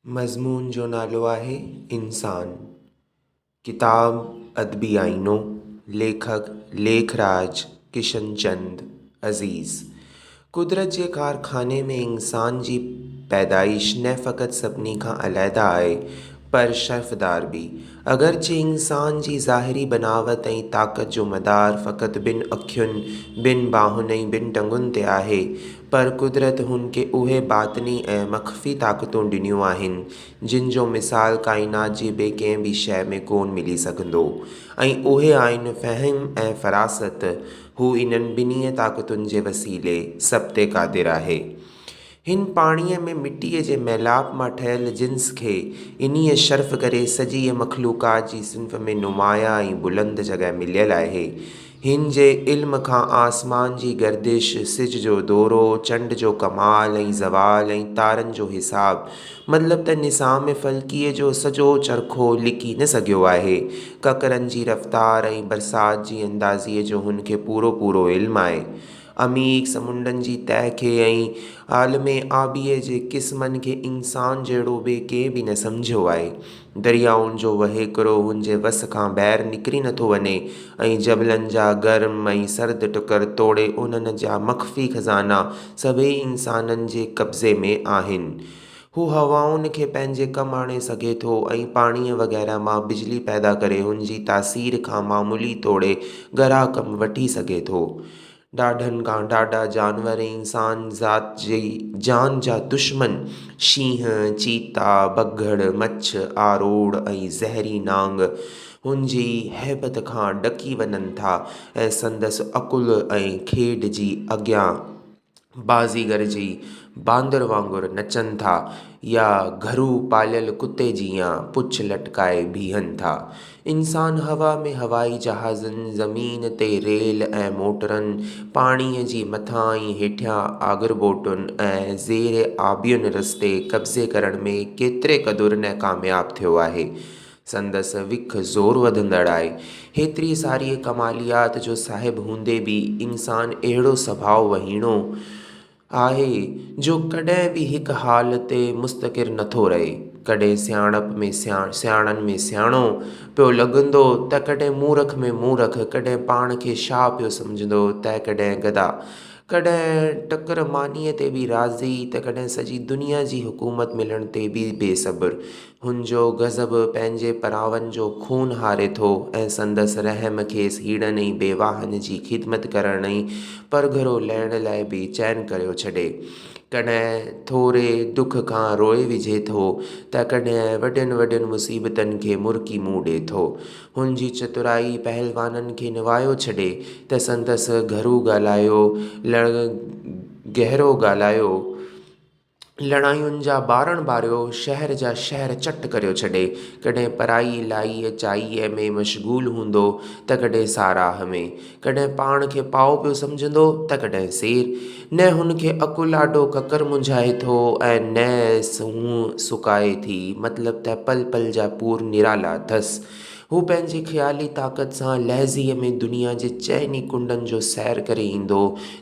مضمون جو نالو آهي انسان. ڪتاب ادبي آئينو، ليکڪ ليکراج ڪشنچند عزيز. قدرت جي ڪارخاني ۾ انسان جي پيدائش نه فقط سڀني کان علحده آهي، پر شرفدار به. اگرچه انسان جي ظاهري بناوت ۽ طاقت جو مدار فقط ٻن اکين، ٻن ٻانهن ۽ ٻن ٽنگن تي آهي، پر قدرت هن کي اهي باطني ۽ مخفي طاقتون ڏنيون آهن، جن جو مثال ڪائنات جي ٻي ڪنهن به شيء ۾ ڪونه ملي سگهندو ۽ اهي آهن فهم ۽ فراست. هو انهن ٻنهي طاقتن جي وسيلي سڀ تي قادر آهي. هن پاڻيء ۾ مٽيء جي ميلاپ مان ٺهيل جنس کي انهيء شرف ڪري سڄيء مخلوقات جي صنف ۾ نمايان ۽ بلند جڳهه مليل آهي. هن جي علم کان آسمان جي گردش، سج جو دورو، چنڊ جو ڪمال ۽ زوال ۽ تارن جو حساب، مطلب ته نظام فلڪيء جو سڄو چرخو لڪي نه سگهيو آهي. ڪڪرن جي رفتار ۽ برسات جي اندازي جو هن کي پورو پورو علم آهي. عميق سمنڊن جي تهه کي ۽ عالم آبيء جي قسمن کي انسان جهڙو ٻئي ڪنهن به نه سمجهيو آهي. دريائن جو وهڪرو هن جي وس کان ٻاهر نڪري نٿو وڃي ۽ جبلن جا گرم ۽ سرد ٽڪر توڙي انهن جا مخفي خزانا سڀئي انسانن جي قبضي ۾ آهن. هو هوائن کي پنهنجي ڪم آڻي سگهي ٿو ۽ پاڻيء وغيره مان بجلي پيدا ڪري هن جي تاثير کان معمولي توڙي ڳرا ڪم وٺي سگهي ٿو. ڏاڍن کان ڏاڍا جانور ۽ انسان ذات جي جان جا دشمن شينهن، چيتا، بگهڙ، مڇ، آروڙ ۽ زهري نانگ هن جي هيبت کان ڏڪي وڃن ٿا ۽ سندس عقل ۽ کيڏ جي اڳيان بازيگر جي باندر وانگر نچن ٿا يا گهرو پاليل ڪتي جيان پڇ لٽڪائي بيهن ٿا. انسان هوا ۾ هوائي جهازن، زمين تي ريل ۽ موٽرن، پاڻيء جي مٿان ۽ هيٺيان آگربوٽن ۽ زير آبين رستي قبضي ڪرڻ ۾ ڪيتري قدر نه ڪامياب ٿيو آهي. سندس وک زور وڌندڙ آهي. هيتري ساريء ڪماليات جو صاحب هوندي به انسان اهڙو سڀاء وهيڻو آهي جو ڪڏهن به هڪ حال تي مستقر نٿو رهي. ڪڏهن سياڻپ ۾ سياڻن ۾ سياڻو پيو لڳندو ته ڪڏهن مورک ۾ مورک، ڪڏهن پاڻ کي شاهه پيو سمجهندو ته ڪڏهن گدا. ڪڏهن ٽڪر مانيء تي به راضي ته ڪڏهن سڄي دنيا جي حڪومت ملڻ تي به بي صبر. هن جو غضب پنهنجي پراون جو خون هاري ٿو ۽ سندس رحم کيس هيڻن ۽ بيواهن جي خدمت ڪرڻ ۽ پرگهرو لهڻ لاء بي چين ڪريو ڇڏي. ڪڏهن ٿوري دک کان روئي وجهي ٿو ته ڪڏهن وڏين وڏين مصيبتن کي مرڪي منهن ڏئي ٿو. هن جي چترائي پهلوانن کي نوايو ڇڏي ته سندس گهرو ڳالهايو گهرو ڳالهايو لڙاين جا ٻارڻ ٻاريو شهر جا شهر چٽ ڪريو ڇڏي. ڪڏهن پرائي لائيء چائيء ۾ مشغول هوندو ته ڪڏهن ساراهه ۾. ڪڏهن پاڻ کي پائو پيو سمجهندو ته ڪڏهن سير. نه هن کي عقل آڏو ڪڪر منجهائي ٿو ۽ نه سونهن سڪائي ٿي. مطلب ته پل پل جا پور نرالا اٿس. هو پنهنجي خيالي طاقت سان لحظي ۾ دنيا جي چئن ئي ڪنڊن جو سير ڪري ايندو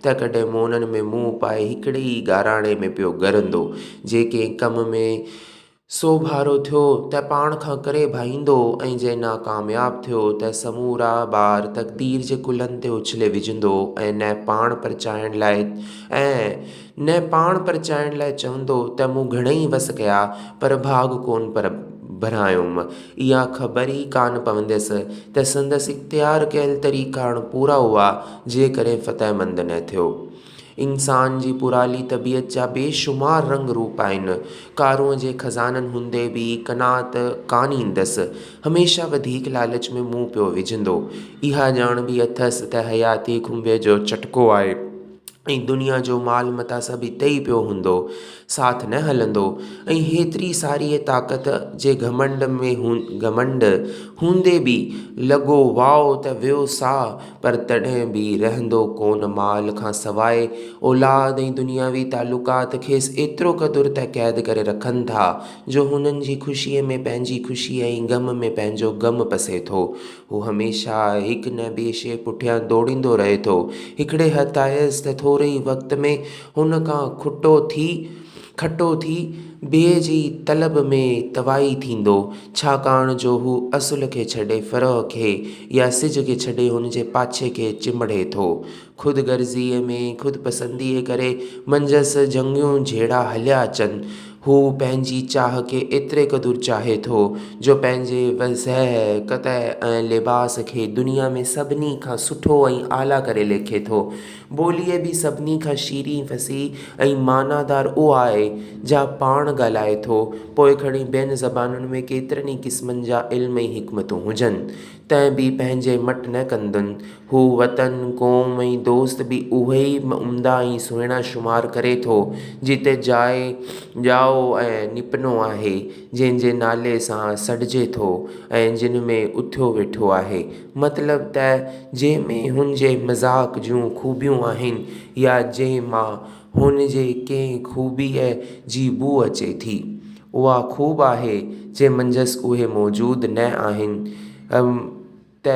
ته ڪڏهن مونن ۾ منهن پائي هڪڙي ئي ڳاراڻي ۾ پيو ڳرندو. جي ڪنهن ڪم ۾ سوڀارو ٿيو ته پاڻ کان ڪري ڀائيندو ۽ جي ناڪامياب ٿيو ته سمورا بار تقدير جي ڪلهن تي اڇلي وجهندو ۽ نه پاڻ پرچائڻ لاء ۽ نه پاڻ پرچائڻ لاء چوندو ته مون گهڻئي وس ڪيا پر ڀاڳ ڪونه پر ڀرايوم. اها خبر ئي ڪانه پونديس ته سندس اختيار ڪيل طريقا اڻپورا هئا جي ڪري فتحمند نه ٿيو. انسان جي پرالي طبيعت جا بي شمار رنگ روپ آهن. ڪارونء جي خزانن هوندي به قناعت ڪانه ايندس. هميشه وڌيڪ لالچ ۾ منهن پيو وجهندو. اها ڄاڻ به اٿس ته حياتي کنڀيء جو چٽڪو آهي ۽ دنيا جو مال متاع سڀ اتي ئي پيو هوندو، ساٿ نه هلندو ۽ هيتري ساريء طاقت جي گهمنڊ ۾ گهمنڊ هوندي به لڳو واء ته ويو ساهه پر تڏهن به رهندو ڪونه مال کان سواء اولاد ۽ دنياوي تعلقات کيس ايترو قدر ته قيد ڪري رکن ٿا جو هنن جي خوشيء ۾ پنهنجي خوشي ۽ غم ۾ پنهنجو غم پسي ٿو. هو هميشه هڪ نه ٻي شيء پٺيان ڊوڙيندو رهي ٿو. هڪڙي هٿ آيس ته ٿوري ئي وقت ۾ هن کان کٽو ٿي. کٽو ٿي ٻئي جي طلب ۾ توائي ٿيندو، ڇاڪاڻ جو هو اصل کي ڇڏي فرع کي يا سج کي ڇڏي هن جي پاڇي کي چنبڙي ٿو. خود غرضيء ۾ خود پسنديء ڪري منجهس جنگيون جهيڙا هليا اچن. هو پنهنجي چاهه کي ايتري قدر چاهي ٿو، جو پنهنجي وضع قطع ۽ لباس کي دنيا ۾ سڀني کان سٺو ۽ اعليٰ ڪري ليکي ٿو. ٻوليء به سڀني کان شيرين، فصيح ۽ معنيٰ دار اها آهي، جا پاڻ ڳالهائي ٿو، پوء کڻي ٻين زبانن ۾ ڪيترن ئي قسمن جا علم ۽ حڪمتون هجن، ته به پنهنجي مٽ نه ڪندن. هو وطن، قوم ۽ دوست به اهي ئي عمدا ۽ سهڻا شمار ڪري ٿو، جتي جاء ڄائو ۽ نپنو آهي، جنهن جي نالي سان سڏجي ٿو ۽ جن ۾ اٿيو ويٺو آهي. مطلب ته جنهن ۾ هن جي مذاق جون خوبيون آهن يا جنهن مان هن جي ڪنهن خوبيء جي بوء اچي ٿي. اها خوب آهي جي منجهس اهي موجود نه آهن ته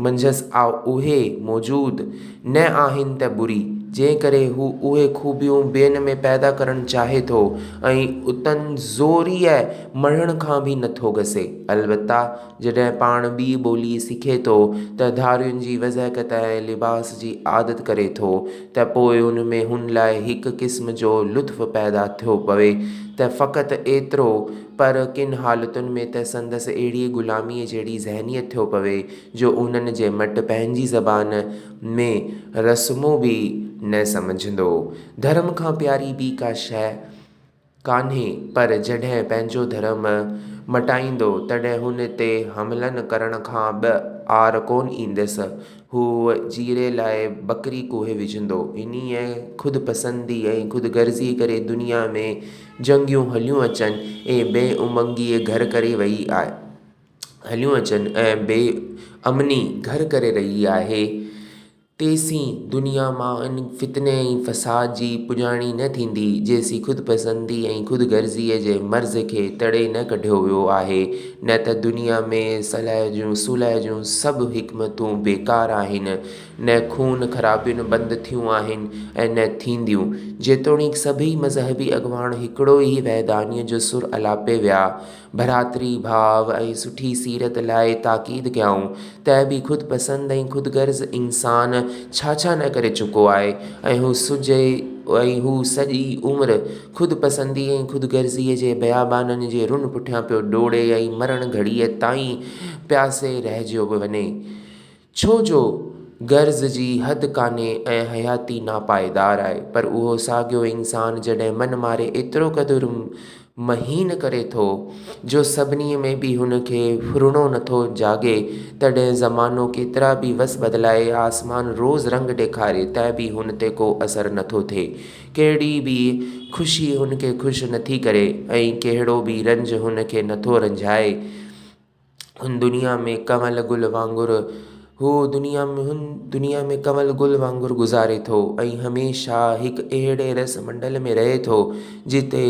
منجهس اهي موجود نه آهن ته بري، جنهن ڪري هو اهي خوبيون ٻين ۾ پيدا ڪرڻ چاهي ٿو ۽ اتن زوريء مڙهڻ کان به نٿو گسي. البته جڏهن پاڻ ٻي ٻولي سکي ٿو ته ڌارين جي وضع قطع ۽ لباس جي عادت ڪري ٿو ته پوء ان ۾ هن لاء هڪ قسم جو لطف پيدا ٿيو پوي ته فقط ايترو پر ڪن حالتن ۾ ته سندس اهڙيء غلاميء جهڙي ذهنيت ٿيو پوي جو انهن جي مٽ پنهنجي زبان ۾ رسمون به نه سمجهندو. ڌرم کان پياري ٻي ڪا شيء ڪانهي پر جڏهن پنهنجو ڌرم مٽائيندو تڏهن هن تي حملن ڪرڻ کان به عار ڪونه ايندس. هو جيري لاء ٻڪري ڪوهي وجهندو. انهيء خود پسندي ۽ خود غرضيء ڪري دنيا ۾ جنگيون هليون اچن ۽ بي امنگي گهر ڪري وئي آهي. هليون اچن ۽ بي امني گهر ڪري رهي آهي. تيسين دنيا مان ان فتني ۽ فساد جي پڄاڻي نه ٿيندي، جيسين خود پسندي ۽ خود غرضيء جي مرض کي تڙي نه ڪڍيو ويو آهي، نه ته دنيا ۾ صلح جون سڀ حڪمتون بيڪار آهن، نه خون خرابيون بند ٿيون آهن ۽ نه ٿينديون. جيتوڻيڪ سڀئي مذهبي اڳواڻ هڪڙو ئي وحدانيت جو سر الاپي ويا، ڀراتري ڀاء ۽ سٺي سيرت لاء تاڪيد ڪيائون ته به خود پسند ۽ خود غرض انسان ڇا ڇا نه ڪري چڪو آهي ۽ هو سڄي ۽ هو سڄي عمر خود پسندي ۽ خود غرضيء جي بيابانن جي رن پٺيان پيو ڊوڙي ۽ مرڻ گهڙيء تائين پياسي رهجيو وڃي. ڇو جو غرض جي حد ڪانهي ۽ حياتي ناپائيدار آهي، پر اهو ساڳيو انسان جڏهن من ماري ايترو قدر مهين ڪري ٿو، جو سڀني ۾ به هن کي ڦرڻو نٿو جاڳي، تڏهن زمانو ڪيترا به وس بدلائي، آسمان روز رنگ ڏيکاري، ته به هن تي ڪو اثر نٿو ٿئي. ڪهڙي به خوشي هن کي خوش نٿي ڪري ۽ ڪهڙو به رنج هن کي نٿو رنجائي. هن دنيا ۾ ڪنول گل وانگر هو دنيا ۾ هن دنيا ۾ ڪنول گل وانگر گذاري ٿو ۽ هميشه هڪ اهڙي رس منڊل ۾ رهي ٿو جتي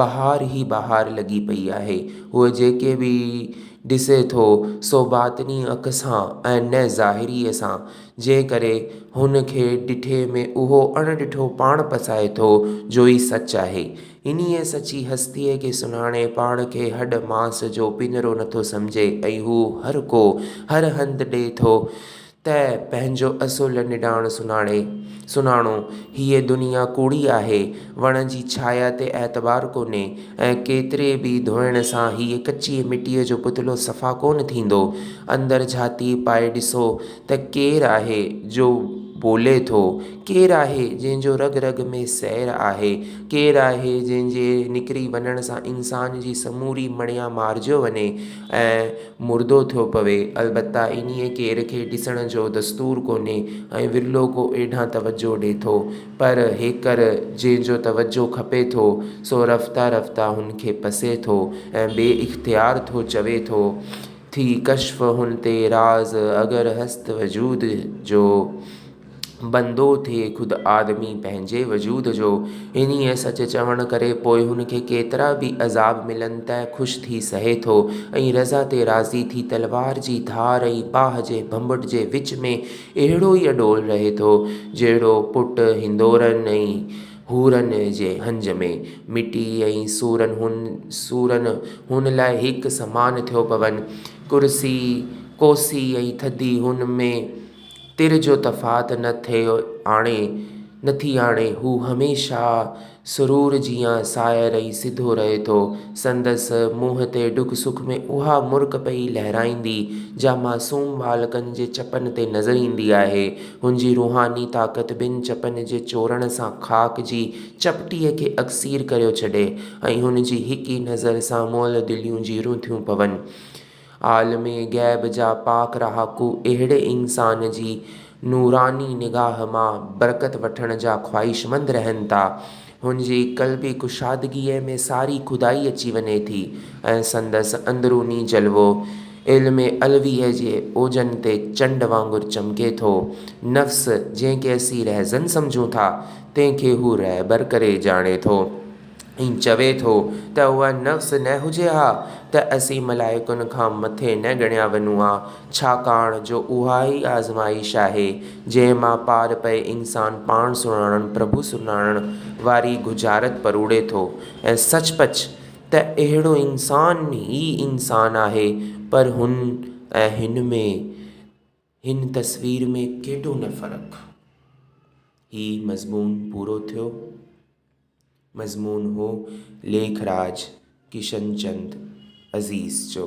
بهار ئي بهار لڳي پئي آهي. هو جيڪي به ڏسي ٿو سو باطني اک سان ۽ نه ظاهريء سان، جنهن ڪري هن کي ڏٺي ۾ اهو اڻ ڏٺو پاڻ پسائي ٿو جو ئي سچ آهي. انهيء سچي هستيء کي سڃاڻي پاڻ کي هڏ ماس جو پڃرو نٿو سمجهي ۽ هو هر ڪو هر هنڌ ڏئي ٿو ته پنهنجو اصل نڊاڻ سڃاڻي. سڃاڻو، هيء دنيا ڪوڙي آهي، وڻ جي ڇايا تي اعتبار ڪونهي ۽ ڪيتري به ڌوئڻ سان هيء ڪچيء مٽيء جو پتلو صفا ڪونه ٿيندو. اندر جھاتي پائي ڏسو ته ڪير آهي جو ٻولي ٿو؟ ڪير آهي جنهن جو رڳ رڳ ۾ سير آهي؟ ڪير آهي جنهن جي نڪري وڃڻ سان انسان جي سموري مڻيا مارجيو وڃي ۽ مردو ٿيو پوي؟ البته انهيء ڪير کي ڏسڻ جو دستور ڪونهي ۽ ورلو ڪو ايڏانهن توجهه ڏئي ٿو. پر هيڪر جنهن جو توجهه کپي ٿو، سو رفته رفته هن کي پسي ٿو ۽ بي اختيار ٿو چوي ٿو، ٿي ڪشف هن تي راز اگر هست وجود جو. بندو ٿئي خود آدمي پنهنجي وجود جو. انهيء سچ چوڻ ڪري پوء هن کي ڪيترا به عذاب ملن ته خوش ٿي سهي ٿو ۽ رضا تي راضي ٿي تلوار جي ڌار ۽ باهه جي ڀنڀٽ جي وچ ۾ اهڙو ئي اڏول رهي ٿو، جهڙو پٽ هندورن ۽ حورن جي هنج ۾. مٽي ۽ سورن هن سورن هن لاء هڪ سمان ٿيو پون. ڪرسي ڪوسي ۽ ٿڌي هن ۾ تر جو تفات نه ٿيو آڻي نه ٿي آڻي. هو هميشه سرور جيان سائر ۽ سڌو رهي ٿو. سندس منهن تي ڏک سک ۾ اها مرڪ پئي لهرائيندي، جا معصوم ٻالڪن جي چپن تي نظر ايندي آهي. هن جي روحاني طاقت ٻن چپن جي چورڻ سان خاڪ جي چپٽيء کي اڪسير ڪريو ڇڏي ۽ هن جي هڪ ئي نظر سان مئل دليون جيئريون ٿيون پون. عالم غيب جا پاڪ رهاڪو اهڙي انسان جي نوراني نگاهه مان برڪت وٺڻ جا خواهشمند رهن ٿا. هن جي قلبي ڪشادگيء ۾ ساري خدائي اچي وڃي ٿي ۽ سندس اندروني جلوو علم علويء جي اوجن تي چنڊ وانگر چمڪي ٿو. نفس، جنهن کي اسين رهزن سمجهون ٿا، تنهن کي هو رهبر ڪري ڄاڻي ٿو. ۽ چوي ٿو ته اها نفس نه هجي ها ته اسين ملائڪن کان مٿي نه ڳڻيا وڃون ها، ڇاڪاڻ جو اها ئي آزمائش آهي، جنهن مان پار پئي انسان پاڻ سڃاڻڻ، پرڀو سڃاڻڻ واري ڳجهارت پروڙي ٿو ۽ سچ پچ ته اهڙو انسان ئي انسان آهي، پر هن ۽ هن ۾ هن تصوير ۾ ڪيڏو نه فرق. هي مضمون پورو ٿيو. مضمون هو ليکراج ڪشنچند عزيز جو.